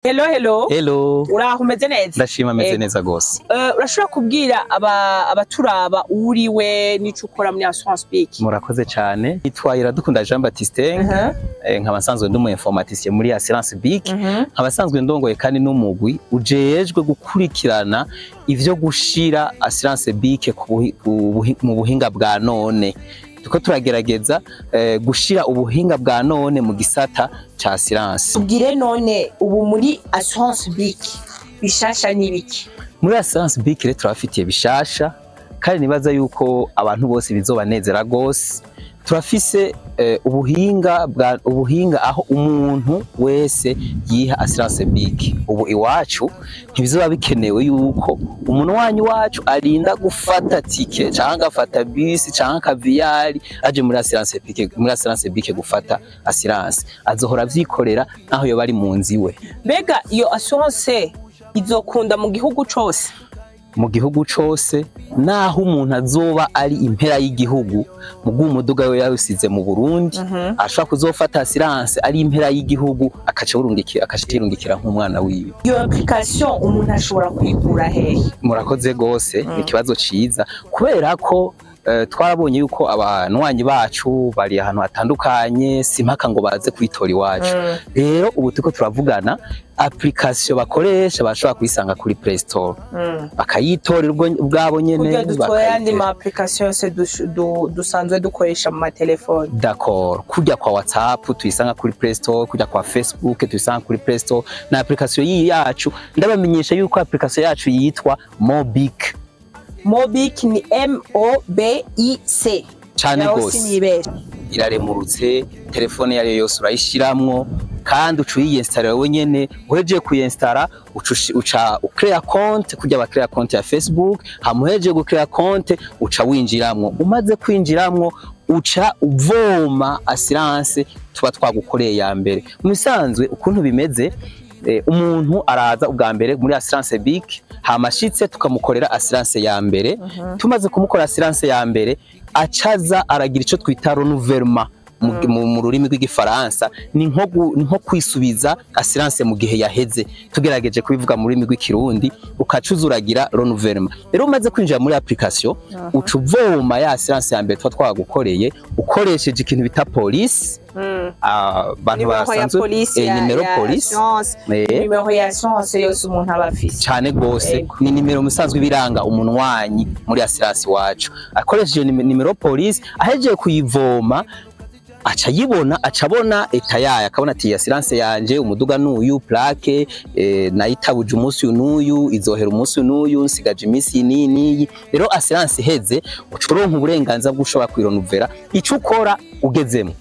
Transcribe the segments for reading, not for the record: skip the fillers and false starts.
Hello, hello. Hello. Uraho, umeze neza? Ndashima, meze neza gose. Urashobora kubwira abaturaba uriwe n'ico ukora muri Assurance BIC? Murakoze cyane. Nitwa Iradukunda Jean Baptiste, nkaba nsanzwe ndi umu informaticien muri Assurance BIC, nkaba nsanzwe ndongoye kandi n'umugwi ujejwe gukurikirana ivyo gushira Assurance BIC mu buhinga bwa none. Tuko turagerageza gushira ubuhinga bwa none mu gisata ca assurance. Tubwire none, ubu muri Assurance BIC bishasha n'ibiki? Muri Assurance BIC rero turabafitiye bishasha kandi nibaza yuko abantu bose bizobanezera gose. Turafise ubuhinga aho umuntu wese yiha Assurance BIC. Ubu iwacu ntibizoba bikenewe yuko umuntu wanyu wacu arinda gufata tike canke agafata bisi canke akaviyari aje muri Assurance BIC, muri Assurance BIC gufata assurance. Azohora avyikorera naho yoba ari mu nzu iwe. Mbega iyo assurance izokunda mu gihugu cose? Mu gihugu cose, naho umuntu azoba ari impera y'igihugu, mu umuduga we yawusize mu Burundi, ashobora kuzofata assurance ari impera y'igihugu, akaca urungikira, akaca yirungikira nk'umwana wiwe. Iyo application umuntu ashobora kuyikura hehe? Murakoze gose, ni ikibazo ciza, kubera ko twarabonye yuko abanywanyi bacu bari ahantu hatandukanye, simpaka ngo baze kwitora iwacu. Rero ubu turiko turavugana, application bakoresha bashobora kuyisanga kuri Play Store, bakayitorera ubwabo nyene. Kurya dutoya ayandi bakayitera. ma application yose dusanzwe dukoresha mu matelefone. D'accord. Kujya kwa WhatsApp tuyisanga kuri Play Store, kujya kwa Facebook tuyisanga kuri Play Store. Na application iyi yacu, ndabamenyesha yuko application yacu yitwa Mobic. Mobic ni MOBIC. Cane Naho gose. sinibeshe. Iraremurutse, telefone iyo ariyo yose urayishiramwo kandi uca uyiyinstara wewe nyene. Uhejeje kuyinstara, uca ucrea compte kurya bakrea compte ya Facebook. Hama uhejeje gucrea compte, uca winjiramwo. Umaze kwinjiramwo, uca uvoma assurance tuba twagukoreye ya mbere. Mu bisanzwe ukuntu bimeze, umuntu araza ubwa mbere muri Assurance BIC, hama ashitse tukamukorera assurance ya mbere. Tumaze kumukora assurance ya mbere, acaza aragira ico twita renouvellement mu rurimi rw'igifaransa. Ni nko kwisubiza assurance mu gihe yaheze, tugerageje kubivuga mu rurimi rw'ikirundi, ukacuza uragira renouvellement. Rero umaze kwinjira muri application, uca uvoma ya assurance ya mbere tuba twagukoreye ukoresheje ikintu bita police. Abantu Nimero ya basanzwe polisi nimero ya police assurance, nimero ya assurance yose umuntu aba afise. Cane gose. Ni nimero musanzwe ibiranga umunwanyi muri assurance wacu. Akoresheje nimero police, ahejeje kuyivoma, aca yibona, aca abona état yayo, akabona ati: "Assurance yanje, umuduga nuyu, plaque nayitabuje umunsi uyu n'uyu, izohera umunsi uyu n'uyu, nsigaje iminsi iyi n'iyi." Rero assurance iheze, uca uronka uburenganzira bwo ushobora kuyirenouveler. Ico ukora ugezemo,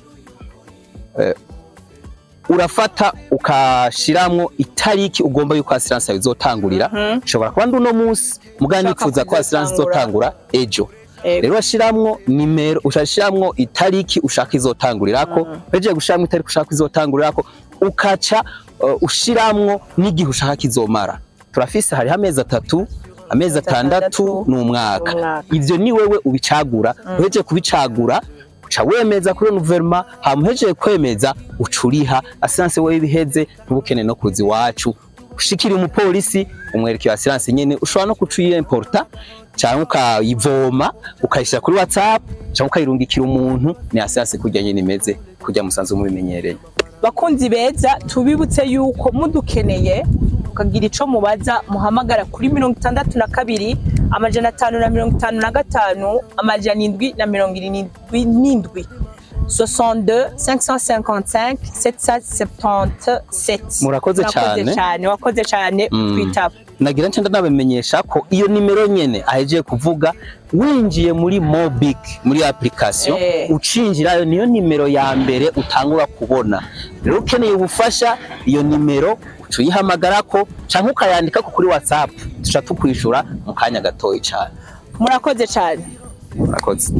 urafata ukashiramwo itariki ugomba yuko assurance yawe izotangurira. Nshobora kuba ndi uno munsi mugabo Ushaka nifuza ko assurance kuzotangura. izotangura ejo. Rero urashiramwo nimero, ushashiramwo itariki ushaka izotangurirako. Uhejeje gushiramwo itariki ushaka izotangurirako, ukaca ushiramwo n'igihe ushaka kizomara. Turafise, hariho amezi 3, amezi 6 n'umwaka. Umwaka. Ivyo ni wewe ubicagura. Uhejeje kubicagura, uca wemeza kuri renouvellement. Hama uhejeje kwemeza, uca uriha assurance wewe biheze, ntubukene no kuza iwacu. Ushikira umupolisi, umwereka iyo assurance nyene. Ushobora no kuca uyimporta cyangwa ukayivoma ukayishyira kuri WhatsApp cyangwa ukayirungikira umuntu. Ni assurance kurya nyene imeze kurya musanzwe mubimenyereye. Bakunzi beza, tubibutse yuko mudukeneye mukagira ico mubaza, muhamagara kuri 62 555 777, 62 555 777. Murakoze cane. Cyane, wakoze cyane twitaba. Nagira nce ndabamenyesha ko iyo nimero nyene ahejeje kuvuga, winjiye muri Mobic, muri application, ucinjirayo, niyo nimero ya mbere utangura kubona. Rero ukeneye ubufasha, iyo nimero uca uyihamagarako canke ukayandikako kuri WhatsApp, tuca tukwishura mu kanya gatoyi cane. Murakoze cyane. Murakoze.